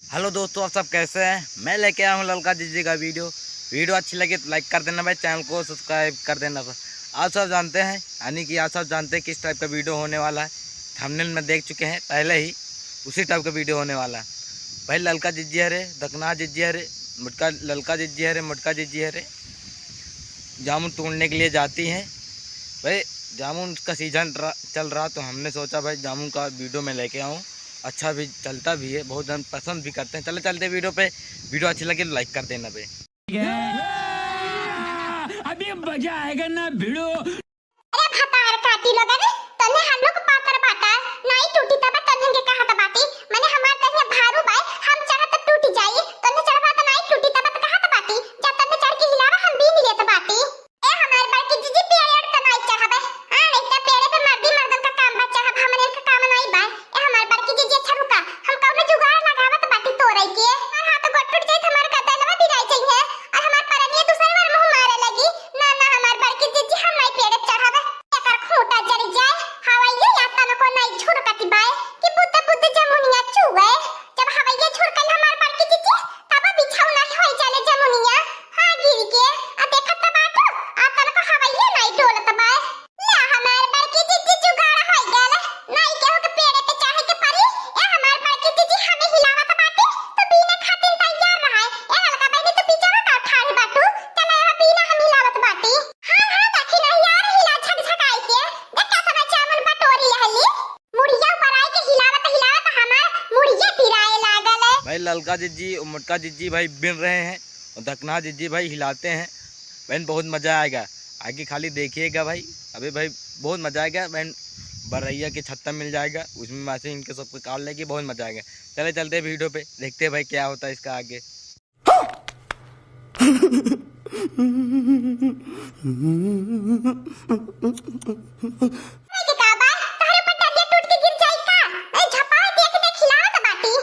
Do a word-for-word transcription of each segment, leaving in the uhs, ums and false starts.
हेलो दोस्तों, आप सब कैसे हैं? मैं लेके आया हूँ ललका जिज्जी का वीडियो। वीडियो अच्छी लगे तो लाइक कर देना भाई, चैनल को सब्सक्राइब कर देना भाई। आप सब जानते हैं, यानी कि आप सब जानते हैं किस टाइप का वीडियो होने वाला है। थंबनेल में देख चुके हैं पहले ही, उसी टाइप का वीडियो होने वाला है। भाई ललका जिज्जी हरे, दकना जिज्जी हरे, मोटका, ललका जिज्जी हरे, मोटका जिज्जी हरे, जामुन तोड़ने के लिए जाती हैं। भाई जामुन का सीजन रहा, चल रहा, तो हमने सोचा भाई जामुन का वीडियो में लेके आऊँ। अच्छा भी चलता भी है, बहुत जन पसंद भी करते हैं। चले चलते वीडियो पे, वीडियो अच्छी लगे तो लाइक कर देना भाई। अभी मजा आएगा ना भिड़ो। अरे भतार काटी लोगन, तन्ने हम लोग पातर बाटा, नाई टूटी तब तन्ने के कहत बाटी, मने हमार तन्ने भारू बाय, हम चाहत टूटी जाई, तन्ने चढ़बा त नाई टूटी तब त कहत बाटी, जा तन्ने चढ़ के हिलावा, हम बीन लेत बाटी। ए हमार बड़की जीजी, पेड़ एड़ त नाई चढ़बे, हाँ, नहीं त पेड़े पे मर्दी मर्दन का काम बा, चढ़ब हमरे का काम नाई बा। ए हमार बड़की जीजी, अच्छा रुका, हम कौनो जुगाड़ लगावत बाटी तोड़े के। हमार हाथ गोड़ टूट जाई त हमार गदनवा बिराई जाई है, और हमार परनिया दूसरे बार मुँह मारे लगी। ना, ना, हमार बड़की जीजी, हम नाई पेड़े चढ़बे। एकर खूंटा जर जाए, हवैया या तनको नाई झुरकत बाय, कि बुद्ध बुद्ध जमुनिया चुए। जब हवैया झुरकल हमार बड़की जीजी, तब बिछौना होई जाले जमुनिया। हाँ, गिर के, आ देखत त बाटू, आ तनको हवैया नाई डोलत बाय। ला हमार बड़की जीजी जुगाड़ होई गल, नाई केहू के पेड़े पे चढ़े के परी। ए हमार बड़की जीजी, हमें हिलावत बाटी, तो बीने खातिर तैयार रहे। ए ललका बहिनी, तू पीछे का ठाढ़ बाटू, चला ए बीना हम हिलावत बाटी। हाँ, हाँ, देखी ना यार, हिला झकझकाई के, देख कैसे जामुन बटोरी हली। मुड़िया ऊपर आए के हिलावत हिलावत हमार मुड़िया पिराए लागल है। भाई ललका जीजी और मोटका जीजी भाई बिन रहे हैं और दकना जीजी भाई हिलाते हैं। बहन बहुत मज़ा आएगा, आगे खाली देखिएगा भाई। अबे भाई बहुत मज़ा आएगा बहन, बरैया के छत्ता मिल जाएगा, उसमें मासी इनके सबको काट लेगी, बहुत मज़ा आएगा। चले चलते हैं वीडियो पे, देखते हैं भाई क्या होता है इसका आगे। अरे का बा, तोहरे ऊपर डंडिया टूट के गिर जाई का? ए झपाई देख देख हिलावत बाटी।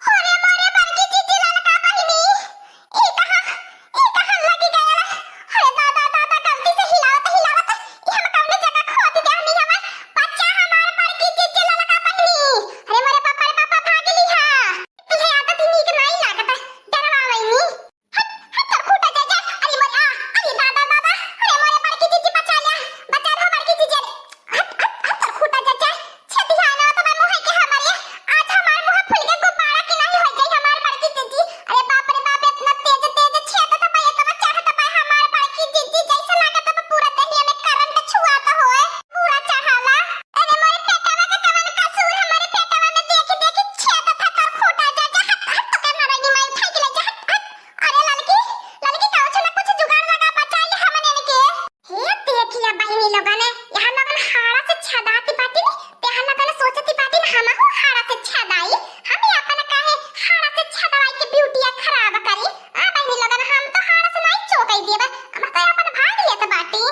अरे मोरे बड़की जीजी ललका बहिनी, ई कहाँ, ई कहाँ लगी गयल? अरे दादा, दादा, गलती से हिलावत, हिलावत, ई हम कौने जगह खोद देहनी हवा? बच्चा हमार बड़की जीजी ललका बहिनी। अरे मोरे पापा रे पापा, भाग ली हा। तुहे आदत ही नीक नाई लागत, डरवावैनी। हट, हट तोर खूंटा जा, जा। अरे मोरे, आ, अरे दादा, दादा, अरे मोरे बड़की जीजी बचा लिया, बचा लो बड़की जीजी, अरे, हट, हट, हट तोर खूंटा जा, जा। छेदी है ना तो मैं मुँह के हमारे, आज हमार मुँह फूल के गुब्बारा की नहीं हो गई हमार बड़की जीजी। अरे बाप रे बाप, इतना तेज, तेज छेदत बा, इतना चढ़त बा हमार बड़की जीजी, जैसे लागत बा पूरा देहिया में करंट छुआत होए, पूरा चढ़ाला। अरे मोरे पेटवा के कवन कसूर, हमारे पेटवा में देखी, देखी छेदत है तोर खूंटा जा, जा, हट, हट, तो के मारेगी माई, उठाई के ले जा, हट, हट। अरे ललकी, ललकी, कुछ ना कुछ जुगाड़ लगा, बचाई हमने के। हे देखिया बहिनी लोगन, यहाँ लोगन हाड़ा से छेदाती बाटी ने, ते यहाँ लोगन सोचती बाटी ने, हमहू हाड़ा से छेदाई। हम ही अपन काहे हाड़ा से छेदवाई के ब्यूटिया खराब करी? आ बहिनी लोगन, हम तो हाड़ा से नाई चोकाई देबा, हम तो अपन भाग लेत बाटी।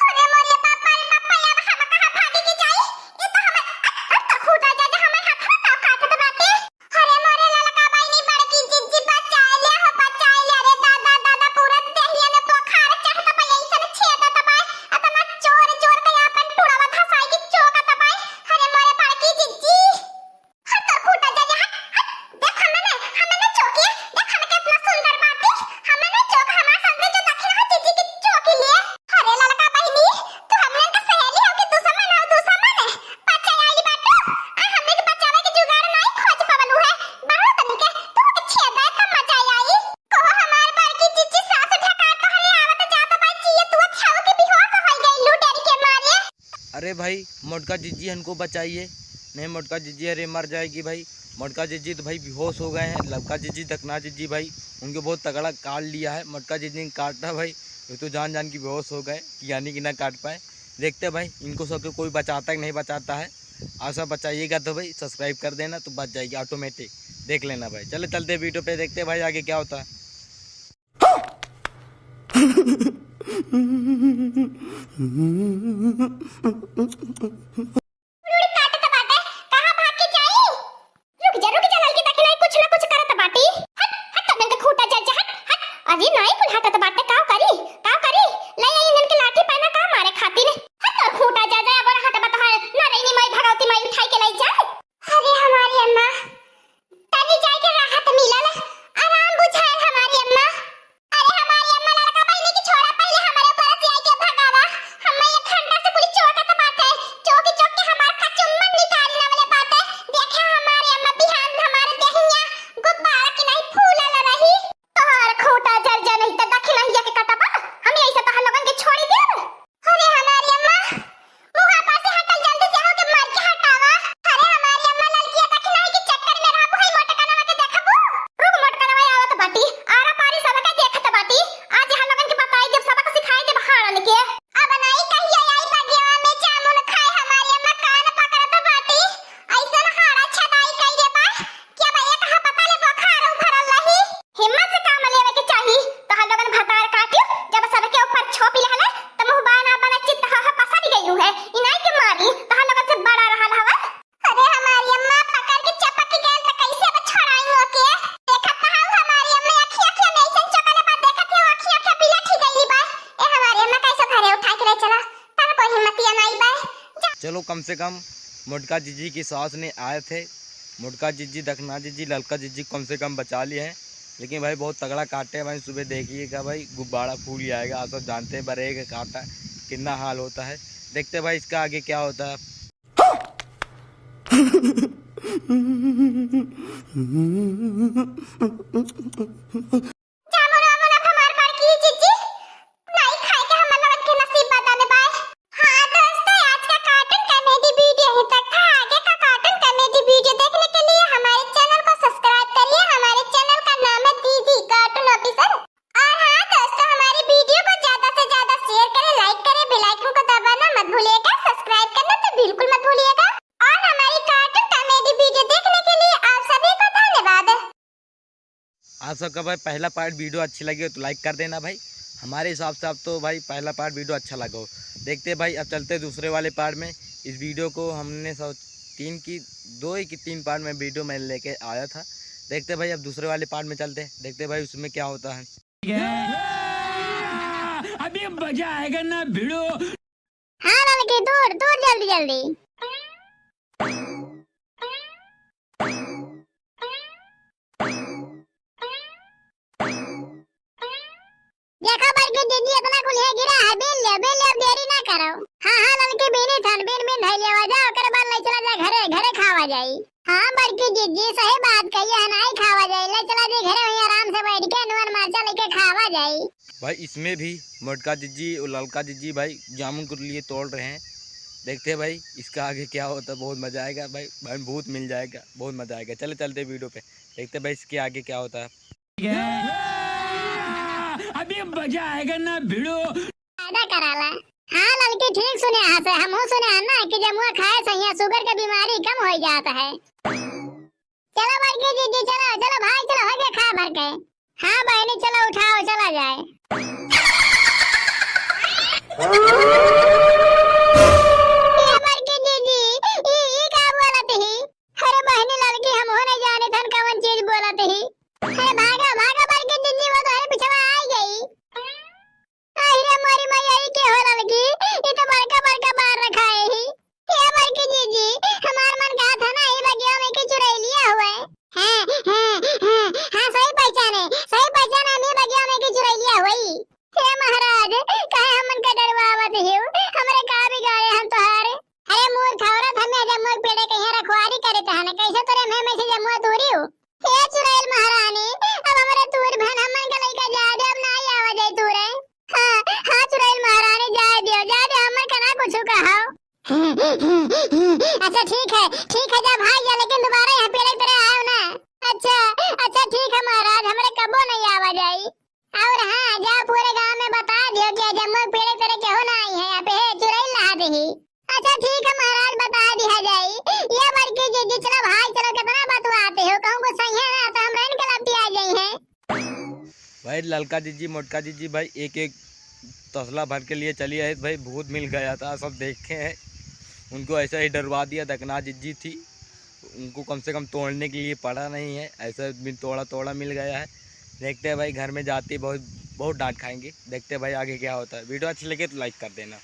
अरे मोरे बापा रे बापा, अब हम कहाँ भागे के जाई? ये तो हमें, अ, अ, तो खुदा जा, जा, हमें हाथ में ताव काटत बाटे। अरे मोरे ललका बहिनी, बड़की जिज्जी बचाए ले हो, बचाए ले। अरे दादा, दादा, पूरा देहिया में बोखार चढ़त बा, ऐसन छेदत बा। अतना जोर, जोर के आपन टुड़वा धसाई के चोकत बा। अरे मोरे बड़की जिज्जी। हट तोर खूंटा जा, जा, हट, हट। देख हमें ना, हमें ना चोकी, देख हमें कितना सुंदर बाटी। हमें ना चोक, हमार सामने जो दखिन हो जिज्जी की चोकी लिए। अरे ललका बहिनी, तू हमने का सहेली हो कि दुश्मन हो, दुश्मन है? बचाए आइल बाटू? आ, हमने के बचावे के जुगाड़ नाई खोज पवलू है। बहुत नीके, तू के छेदा है, तब मजा आई। कहो हमार बड़की जिज्जी, सास ढका तोहरे आवत जात बा, जियत उत छाव के बेहोश होई गई लू डर के मारे। अरे भाई, मोटका जिज्जी हमको बचाइए, नहीं मोटका जिज्जी अरे मर जाएगी भाई। मोटका जिज्जी तो भाई बेहोश हो गए हैं, ललका जिज्जी, दकना जिज्जी भाई, उनको बहुत तगड़ा काट लिया है। मोटका जिज्जी ने काटा भाई, ये तो जान जान की बेहोश हो गए, कि यानी कि ना काट पाए। देखते हैं भाई, इनको सबको कोई बचाता है कि नहीं बचाता है। आप सब बचाइएगा तो भाई सब्सक्राइब कर देना, तो बच जाएगी ऑटोमेटिक। देख लेना भाई। चले चलते हैं वीडियो पे, देखते हैं भाई आगे क्या होता है। रुड़ी काटत बाटे, कहाँ भाग के जाई? रुक जा, रुक जा, ललकी दखिनाई कुछ ना कुछ करत बाटी। हट, हट, तब इनके खूंटा जर जा, हट, हट। अरे नाई कुल हटत बाटे, काव करी, काव करी? ले आई इनके लाठी पहना का मारे खातिर। हट, तोर खूंटा जर जा, अब हट बता है, ना रही माई भगवती माई उठाई के ले जा। अरे हमारी अम्मा, तनी जाए के राहत चलो, कम से कम मोटका जिज्जी की सास ने आए थे, मोटका जिज्जी, दखना जिज्जी, ललका जिज्जी कम से कम बचा लिए हैं। लेकिन भाई, बहुत तगड़ा काटे हैं भाई। सुबह देखिएगा भाई, गुब्बारा फूल जाएगा। आप सब जानते हैं, बरेगा काटा कितना हाल होता है। देखते हैं भाई, इसका आगे क्या होता है। जामुन वामुन अब हमार बड़की जिज्जी नाई खाए के हमर लोगन के नसीब बदल बाय। हाँ दोस्तों, आज का cartoon comedy video यहीं तक था। आगे का cartoon comedy video देखने के लिए हमारे channel को subscribe करिए। हमारे channel का नाम है दीदी Cartoon Officer। और हाँ दोस्तों, हमारे video को ज्यादा से ज्यादा share करें, like करें, bell icon को दबाना मत भूलिएगा, subscribe करना तो बिल्कुल मत भूलिएगा। और हमारी cartoon comedy video देखने के लिए आप सभी को धन्यवाद। आप सबका भाई पहला part video अच्छी लगी हो तो like कर देना भाई। हमारे हिसाब से आप तो भाई पहला part video अच्छा लगा हो। देखते हैं भाई, अब चलते हैं दूसरे वाले part में। इस video को हमने सब तीन की, दो ही की तीन part में video मैं लेके आया था। देखते हैं भाई, अब दूसरे वाले part में चलते हैं, देखते हैं भाई उसमें क्या होता है। अभी मजा आएगा ना भिड़ो। हाँ ललकी, दूर दूर, जल्दी जल्दी। देखो बड़की जिज्जी, इतना कुल है गिरा है, बीन ले, बीन ले, अब देरी ना करो। हाँ हाँ ललकी, बीनी थन, बीन बीन धई लेवा, जाओ ओकरे बाद ले चला जा घरे, घरे खावा जाई। हाँ बड़की जिज्जी, सही बात कही है, नाई खावा जाई, ले चला जी घरे, वहीं आराम से बैठ के नून मरचा लेके खावा जाई। भाई, इसमें भी मोटका जिज्जी और ललका जिज्जी भाई जामुन के लिए तोड़ रहे हैं। देखते हैं भाई, इसका आगे क्या होता है, बहुत मजा आएगा भाई, भाई भूत मिल जाएगा, बहुत मजा आएगा। चले चलते video पे, देखते हैं भाई इसके आगे क्या होता है। अभी मजा आएगा ना भिड़ो। फायदा कराला। हाँ ललकी, ठीक सुने हाँ से, हमहू सुने हाँ ना कि जमुआ खाए से यहाँ sugar के बीमारी कम हो जाता है। चलो बड़की जिज्जी, चलो, चलो भाई, चलो, हो गया खा भर के। हाँ बहनी, चलो उठाओ, चला जाए। ये बड़की जिज्जी, ई, ई का बोलत ही? अरे बहनी ललकी, हमहू नहीं जाने थन कवन चीज बोलत ही। अरे भागा, भागा बड़की जिज्जी, वो तो अरे पिछवा आ गई। अरे मोरी मैया, ई के हो ललकी? ई तो बड़का बड़का बार रखाए ही। ए बड़की जिज्जी, हमार मन कहा था ना, ई बगिया में की चुरैलिया हुए। हाँ, हाँ, हाँ, हाँ, सही पहचाने, सही पहचाने, हम ई बगिया में की चुरैलिया हुई। हे महाराज, काहे हमन के डरवावत हियो? हमरे का बिगाड़े हम तोहार? अरे मूर्ख औरत, हमें जमुआ के पेड़े के यहाँ रखवारी करे तहन, कैसे तोरे में, में से जमुआ तोरी हो? हे चुड़ैल महारानी, अब हमरे तूर भन, हमन के लइका जाए दे, अब ना आवा जाए तूरे। हाँ, हाँ चुड़ैल महारानी, जाए दियो, जाए दे, हमन के ना कुछ कहो। अच्छा ठीक है, ठीक है, जा भाग जा, लेकिन दोबारा यहाँ पेड़े की तरह आयो ना। अच्छा, अच्छा ठीक है महाराज, हमरे कबो नहीं आवा जाई। और हाँ, जा पूरे गांव में बता दियो कि जमुआ के पेड़े की तरह केहू ना आई है यहाँ पे, हे चुड़ैल नहा देही। अच्छा ठीक है महाराज, बता दिया जाई। ये बड़की जिज्जी, चलो भाई, चलो, कितना बतवाते हो, कहूँ गुस्सा है ना तो हम रहन के लपटी आ जाई हैं। भाई ललका जिज्जी, मोटका जिज्जी भाई एक एक तसला भर के लिए चली आए भाई, भूत मिल गया था, सब देखे हैं। उनको ऐसा ही डरवा दिया, दखना जिज्जी थी, उनको कम से कम तोड़ने के लिए पड़ा नहीं है, ऐसा भी तोड़ा तोड़ा मिल गया है। देखते हैं भाई, घर में जाते बहुत, बहुत डांट खाएंगे। देखते हैं भाई आगे क्या होता है। Video अच्छी लगे तो like कर देना।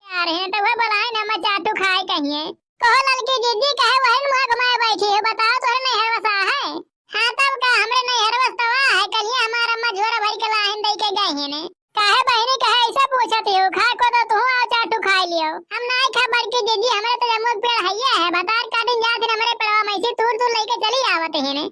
यार, हैं तो वह बुलाए ना, मैं चाटू खाए कहिए। कहो ललकी जिज्जी, कहे वही मुँह घुमाए बैठी है, बताओ तोहरे नैहर वसा है? हाँ तब का, हमरे नैहर वसतवा है, कलिया हमार अम्मा झोरा भर के लाहिन दई के गई है ने। काहे बहिनी, काहे ऐसा पूछत हो? खाए को तो तू आओ, चाटू खाए लियो। हम नाई खा बड़की जिज्जी, हमरे तो जमुआ के पेड़ हइये है, भतार काटिन जात दिन हमरे पेड़वा में से तूर तूर लेके चली आवत है ने।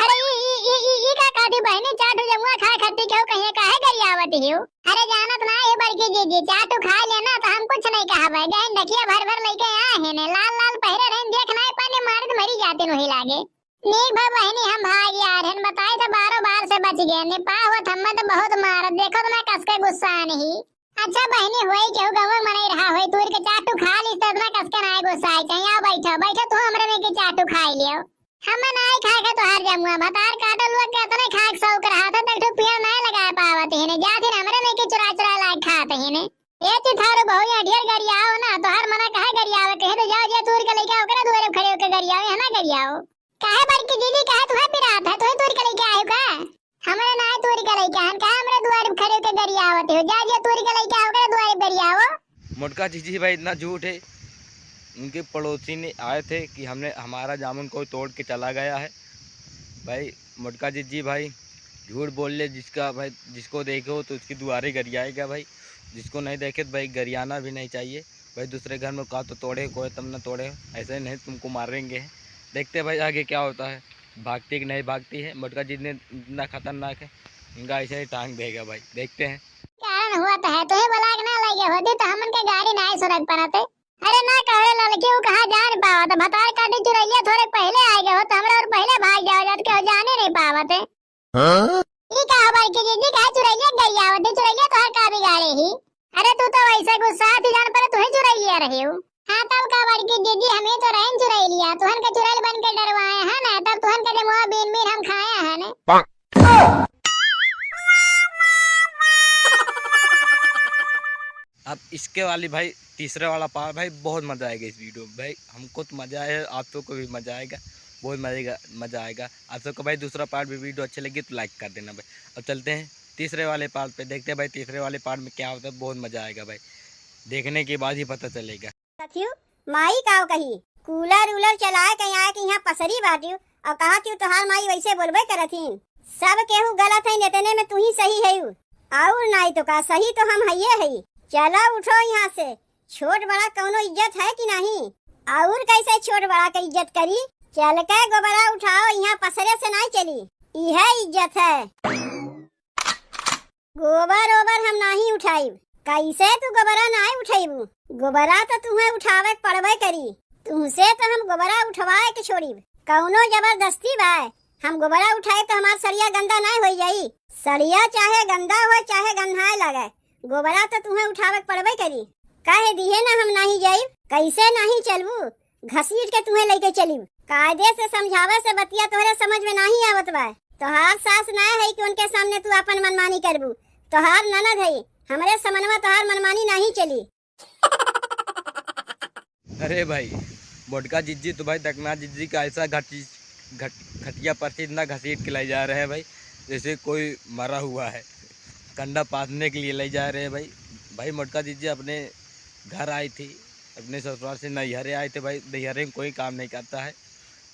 अरे ई, ई, ई, ई, ई का कहती बहिनी, चार ठो जमुआ खाए खातिर केहू कहिए काहे गरियावत हियो? अरे जानत ना है बड़की जिज्जी, चार ठो खाए लेना तो हम कुछ नहीं कहबे। गहन ढकिया भर भर लेके आए हैं ने, लाल लाल पहिरे रहन, देख नाई पाने मारत मरी जाते वही लागे। नीक भा बहिनी हम भाग यार हन, बताए तो बारो बार से बच गए ने, पा हुआ थम्मा तो बहुत मारत, देखो तो ना कस के गुस्सा नहीं। अच्छा बहिनी, होई केहू गंवा मनई रहा होई, तूर के चार ठो खा ली, तो इतना कस के नाय गुस्साए चाहिए। आओ बैठो, बैठो तू हमरे में के चार ठो खाई लियो। हम नाय खाए के तोहार जमुआ, भतार काटल हुआ के इतने खाए के शौक रहा था, तो एक ठो पेड़ नाय लगाए पावत ही ने, जात ही हमरे में के चुरा चुरा लाए खात ही ने। ए चिथारू बहू, यहाँ ढेर गरियाओ ना, तोहार मना कहे गरियावे, कहे तो जाओ जे तूर के लेके आओ, ओकरे दुआरे खड़े होके गरियाओ, यहाँ ना गरियाओ। काहे बड़की दीदी, काहे तुहे पिरात है? तुहे तूर के लइके आयो का? हमरा नाहीं तूर के लइके आन, काहे हमरे दुआरी पे खड़े होके गरियावत हो? जा, जा तूर के लइके आओ, ओकरे दुआरी पे गरियाओ। मोटका जीजी भाई इतना झूठ है, उनके पड़ोसी ने आए थे कि हमने, हमारा जामुन कोई तोड़ के चला गया है। भाई मोटका जीजी भाई झूठ बोल ले, जिसका भाई, जिसको देखे हो तो उसकी दुआरे गरियाएगा भाई, जिसको नहीं देखे तो भाई गरियाना भी नहीं चाहिए। भाई दूसरे घर में का तो तोड़े, कोई तब ना तोड़े, ऐसे नहीं तुमको मारेंगे। देखते हैं भाई आगे क्या होता है, भागती कि नहीं भागती है। मोटका जीजी इतना खतरनाक है, इनका ऐसे ही टांग देगा भाई, देखते हैं। कारण हुआ तो है, तुहे बोला के ना लगे होती तो हमन के गाड़ी नाहीं सुरक परत है। अरे ना कहरे लड़की, उ कहाँ जान पावत, भतार काटी चुरैलिया थोरे पहिले आए गए हो तो हमरा और पहिले भाग जाओ जात के जाने नहीं पावत है। हाँ? ई का हो बड़की दीदी, काहे चुरैलिया गरियावत है? चुरैलिया तोहार का बिगाड़े ही? अरे तू तो वैसे गुस्सा थी जान पर, तुहे चुरैलिया रहे हो। हाँ तब का बड़की दीदी, हमें तो रहन चुरैलिया, तुहन के चुरैल बन के डरवाए हैं ना, तब तुहन के जमुआ बीन बीन हम खाए हैं ने। अब इसके वाली भाई, तीसरे वाला पार्ट भाई, बहुत मज़ा आएगा इस वीडियो में भाई। हमको तो मज़ा आया, आप लोग को भी मज़ा आएगा, बहुत मज़ा आएगा, मज़ा आएगा। आप सबको भाई दूसरा पार्ट भी वीडियो अच्छे लगे तो लाइक कर देना भाई। अब चलते हैं तीसरे वाले पार्ट पे, देखते हैं भाई तीसरे वाले पार्ट में क्या होता है। बहुत मज़ा आएगा भाई, देखने के बाद ही पता चलेगा। कथियो, माई काव कही, कूलर उलर चलाए के आए के यहाँ पसरी बाटियो, और कहा कि तोहार माई वैसे बोलबे करत ही। सब केहू गलत है, इतने में तू ही सही है। और नाई तो का, सही तो हम हइये है। चलो उठो यहाँ से, छोट बड़ा कौनो इज्जत है कि नहीं? और कैसे छोट बड़ा के इज्जत करी? चल के गोबरा उठाओ, यहाँ पसरे से नाई चली, इहे इज्जत है। गोबर ओबर हम नाहीं उठाइब। कैसे तू गोबरा नाहीं उठइबू? गोबरा तो तुहे उठावे के पड़बे करी। तुहसे तो हम गोबरा उठवाए के छोड़िब। कौनो जबरदस्ती बा? हम गोबरा उठाइब तो हमार सड़िया गंदा नाहीं होई जाई? सड़िया चाहे गंदा होए, चाहे गंधाए लागे, गोबरा तो तुहे उठावे के पड़बे करी। कह दिहे ना हम नाहीं जाइब, कैसे नाहीं चलबू? घसीट के तुहे लेके चलिब। कायदे से समझावे से बतिया तोहरे समझ में नाहीं आवत बा। तोहार सास ना है कि उनके सामने तू अपन मनमानी करबू। तोहार ननद है, हमरे समनवा तोहार मनमानी नाहीं चली। अरे भाई, मोटका जिज्जी तो भाई दकना जिज्जी का ऐसा घटी-, घट-, खटिया पर से इतना घसीट के ले जा रहे हैं भाई, जैसे कोई मरा हुआ है। कंडा पाथने के लिए ले जा रहे हैं भाई। भाई मोटका जिज्जी अपने घर आई थी, अपने ससुराल से नैहरे आए थे भाई। नैहरे में कोई काम नहीं करता है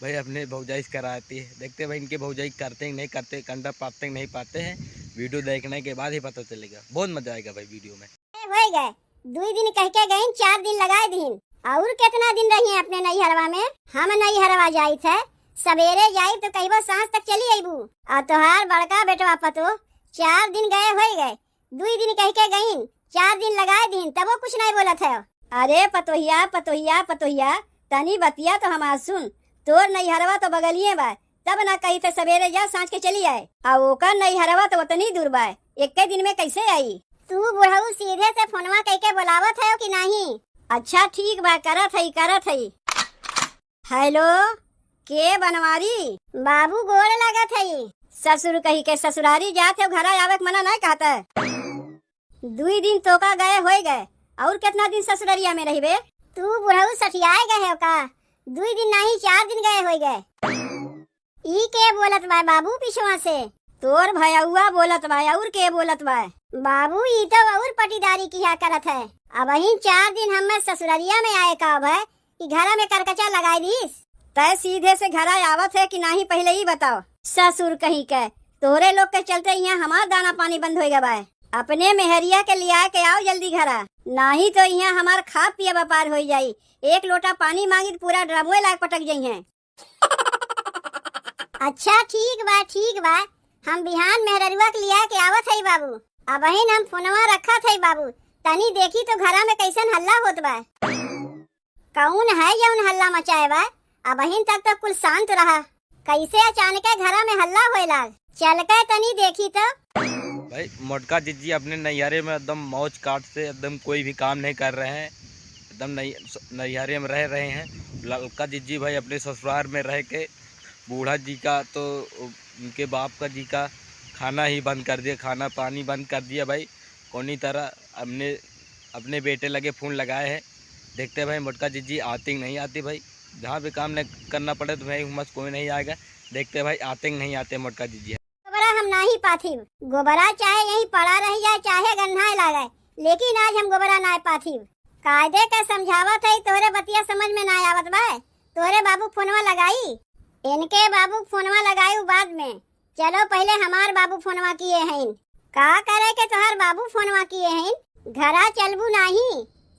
भाई, अपने भौजाई से कराती है। देखते हैं भाई इनके भौजाई करते हैं नहीं करते, कंडा पाते हैं नहीं पाते हैं। वीडियो देखने के बाद ही पता चलेगा। बहुत मजा आएगा भाई वीडियो में। ए, होई गए, दुई दिन कह के गईन, चार दिन लगाए दीन। और कितना दिन रही अपने नैहरवा में? हम नैहरवा जाइत है, सवेरे जाई तो कहबो सांझ तक चली अइबू। और तोहार बड़का बेटवा पतो चार दिन गए होई गए, दुई दिन कह के गईन, चार दिन लगाए दीन, तबो कुछ नहीं बोलत है। अरे पतोहिया, पतोहिया, पतोहिया, तनी बतिया तो हमार सुन। तोर नैहरवा तो बगलिए बा, तब ना कही थे सवेरे जा, सांझ के चली आए। आ ओकर नैहरवा तो उतनी दूर बा, एक्के दिन में कैसे आई? तू बुढ़ऊ सीधे से फोनवा कइके बोलावत है कि नहीं? अच्छा ठीक बा, करत हई, करत हई। हेलो, के बनवारी? बाबू गोड़ लगत हई। ससुर कही के ससुरारी जात हो, घरा आवे के मना नहीं कहता। दुई दिन तोका गए होई गए, और कितना दिन ससुररिया में रहिबे? तू बुढ़ऊ सठियाए गए हो का? दुई दिन नहीं, चार दिन गए होई गए। ई के बोलत बा बाबू पिछवा से? तोर भयउआ बोलत बा, और के बोलत बा? बाबू ई तो और पटीदारी किहा करत है। अबहिन चार दिन हमें ससुररिया में आए का अब है, ई घरा में करकचा लगाई दीस। तय सीधे से घरा आवत है कि नाही, पहिले ई बताओ। ससुर कहीं के, तोहरे लोग के चलते यहाँ हमार दाना पानी बंद होई गवा है। अपने मेहरिया के लिया के आओ जल्दी घरा, नाही तो यहाँ हमार खा पिया व्यापार होई जाई। एक लोटा पानी मांगी तो पूरा ड्रमुए लाग पटक जइहें। अच्छा ठीक बा, ठीक बा, हम बिहान मेहररुआ के लिया के आवत हई बाबू। अबहिन हम फोनवा रखत हई बाबू, तनी देखी तो घरा में कैसन हल्ला होत बा। कौन है जौन हल्ला मचाए बा? अबहिन तक तो कुल शांत रहा, कैसे अचानके घरा में हल्ला होए लाग? चल के तनी देखी तो। भाई मोटका जिज्जी अपने नैहरे में एकदम मौज काट से एकदम कोई भी काम नहीं कर रहे हैं, एकदम नई-, नैहरे में रह रहे हैं। ललका जिज्जी भाई अपने ससुराल में रह के बूढ़ा जी का तो उनके बाप का जी का खाना ही बंद कर दिया, खाना पानी बंद कर दिया भाई। कौनी तरह अपने, अपने बेटे लगे फोन लगाए हैं, देखते हैं भाई मोटका जिज्जी आती कि नहीं आती भाई। जहाँ भी काम नहीं करना पड़े तो भाई हुमस कोई नहीं आएगा। देखते भाई आते कि नहीं आते मोटका जिज्जी। गोबरा हम नाही पाथिब, गोबरा चाहे यहीं पड़ा रह जाए, चाहे गन्हाए लागे, लेकिन आज हम गोबरा नाय पाथिब। कायदे के समझावत है, तोहरे बतिया समझ में ना आवत बा। तोहरे बाबू फोनवा लगाई, इनके बाबू फोनवा लगाई उ बाद में। चलो पहिले हमार बाबू फोनवा किए हैं। का करे के तोहार बाबू फोनवा किए हैं? घरा चलबू नाही?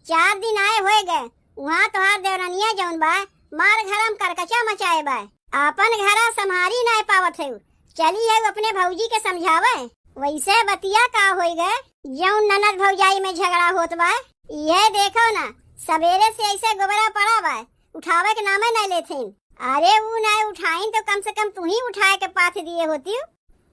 चार दिन आए होए गए, वहाँ तोहार देवरनिया जौन बा, मार घरम करकचा मचाए बा। आपन घरा संभारी नाय पावत है, चली है अपने भौजी के समझावे। वैसे बतिया का होई गए, जौन ननद भौजाई में झगड़ा होत बा? इहे देखो ना, सवेरे से ऐसे गोबरा पड़ा बा, उठावे के नामे नाय लेथिन। अरे ऊ नाय उठाइन तो कम से कम तू ही उठाए के पाथ दिए होती।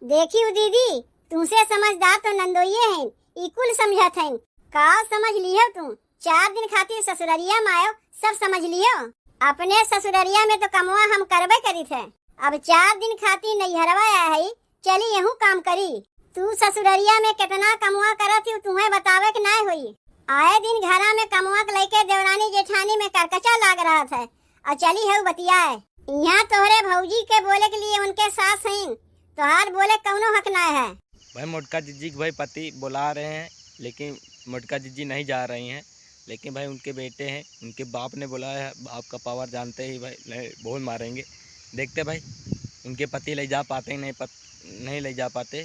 देखियो दीदी, तुमसे समझदार तो नंदोइये हैं, ई कुल समझत हैं। का समझ लियो तू? चार दिन खातिर ससुररिया में आयो, सब समझ लियो। अपने ससुररिया में तो कमवा हम करबे करी थे, अब चार दिन खातिर नैहरवा आया है, चली यहू काम करी। तू ससुररिया में कितना कमवा करत ही, तुम्हें बतावे के नाय होई। आए दिन घरा में कमवा के लेके देवरानी जेठानी में करकचा लाग रहत है, और चली है बतियाए। यहाँ तोहरे भौजी के बोले के लिए उनके सास हैं, तोहार बोले कौनो हक नाय है। भाई मोटका जिज्जी के भाई पति बुला रहे हैं, लेकिन मोटका जिज्जी नहीं जा रही हैं। लेकिन भाई उनके बेटे हैं, उनके बाप ने बुलाया है, बाप का पावर जानते ही भाई नहीं, बहुत मारेंगे। देखते भाई उनके पति ले जा पाते हैं, नहीं पत-, नहीं ले जा पाते।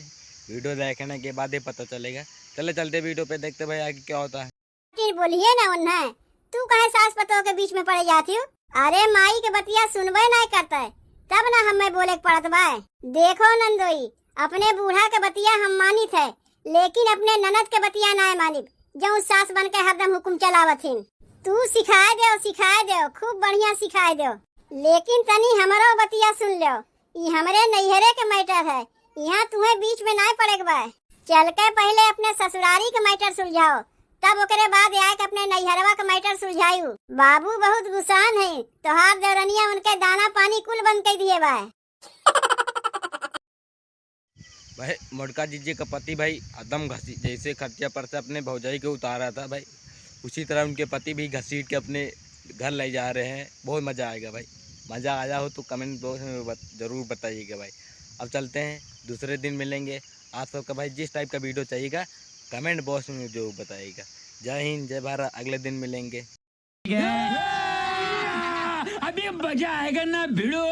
वीडियो देखने के बाद ही पता चलेगा। चले चलते वीडियो पे, देखते भाई आगे क्या होता है। फिर बोलिए ना उन्हें, तू काहे सास पतोह के बीच में पड़े जाती हो? अरे माई के बतिया सुनबे नाय करते, तब ना हमें बोले के पड़त बा। देखो नंदोई, अपने बूढ़ा के बतिया हम मानित है, लेकिन अपने ननद के बतिया नाय मानिब, जौन सास बन के हरदम हुकुम चलावत हिन। तू सिखाए देव, सिखाए देव, खूब बढ़िया सिखाए देव, लेकिन तनी हमरो बतिया सुन लेव। ई हमरे नैहरे के मैटर है, यहाँ तुहे बीच में नाय पड़े के बा। चल के पहिले अपने ससुरारी के मैटर सुलझाओ, तब ओकरे बाद आए के अपने नैहरवा के मैटर सुलझायू। बाबू बहुत गुस्सान है, तोहार देवरनिया उनके दाना पानी कुल बंद कर दिए बा। भाई मोटका जिज्जी का पति भाई एकदम घसी, जैसे खटिया पर से अपने भौजाई के उतारा था भाई, उसी तरह उनके पति भी घसीट के अपने घर ले जा रहे हैं। बहुत मज़ा आएगा भाई, मज़ा आया हो तो कमेंट बॉक्स में बत-, ज़रूर बताइएगा भाई। अब चलते हैं, दूसरे दिन मिलेंगे। आप सबका भाई जिस टाइप का वीडियो चाहिएगा कमेंट बॉक्स में जरूर बताइएगा। जय हिंद, जय भारत, अगले दिन मिलेंगे। अभी मजा आएगा ना भिड़ो।